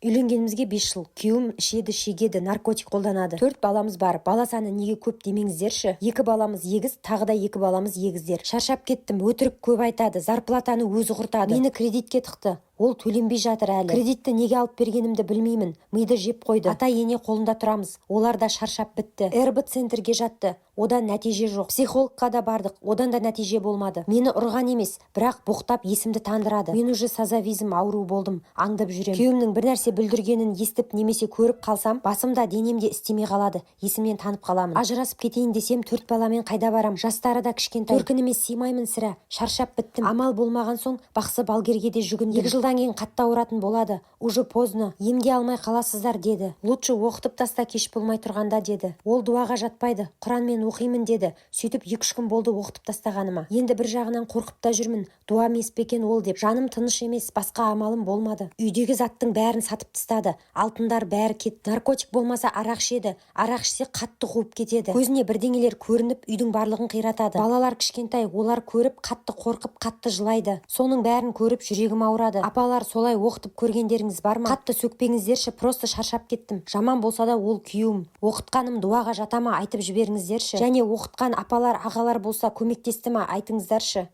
Үйленгенімізге 5 жыл. Күйеуім ішеді, шегеді, наркотик қолданады. Төрт баламыз бар. Бала саны неге көп демеңіздерші. Екі баламыз егіз, тағы да екі баламыз егіздер. Шаршап кеттім. Өтірік көп айтады, зарплатаны өзі құртады. Мені кредитке тықты, ол төленбей жатыр әлі. Кредитті неге алып бергенімді білмеймін, миды жеп қойды. ата ене қолында тұрамыз, олар да шаршап бітті. РБ центрге жатты, одан нәтиже жоқ. Психологқа да бардық, одан да нәтиже болмады. Мені ұрған емес, бірақ боқтап есімді тандырады. Мен уже созависим ауру болдым, аңдып жүрем. Күйеуімнің бір нәрсе бүлдіргенін естіп немесе көріп қалсам, басым да, денем де істемей қалады, есімнен танып қаламын. Ажырасып кетейін десем, төрт баламен қайда барам? Жастары да кішкентай, төркініме сыймаймын сірә. Шаршап біттім. Амал болмаған соң бақсы балгерге де жүгіндім. 2 жылдан кейін қатты ауыратын болады, уже поздно, емдей алмай қаласыздар деді. Лучше оқытып таста, кеш болмай тұрғанда деді. Ол дуаға жатпайды, құранмен оқимын деді. Сөйтіп 2-3 күн болды оқытып тастағаныма. Енді бір жағынан қорқып та жүрмін, дуа емес пе екен ол деп. Жаным тыныш емес. Басқа амалым болмады. Үйдегі заттың бәрін сатып тастады, алтындар бәрі кетті. Наркотик болмаса, арақ ішеді. Арақ ішсе, қатты қуып кетеді, көзіне бірдеңелер көрініп, үйдің барлығын қиратады. Балалар кішкентай, олар көріп, қатты қорқып, қатты жылайды. Соның бәрін көріп, жүрегім ауырады. Апалар, солай оқытып көргендеріңіз бар ма? Қатты сөкпеңіздерші, просто шаршап кеттім. Жаман болса да, ол күйеуім. Оқытқаным дуаға жата ма, айтып жіберіңіздерші. Және оқытқан апалар, ағалар болса, көмектесті ма, айтыңыздаршы.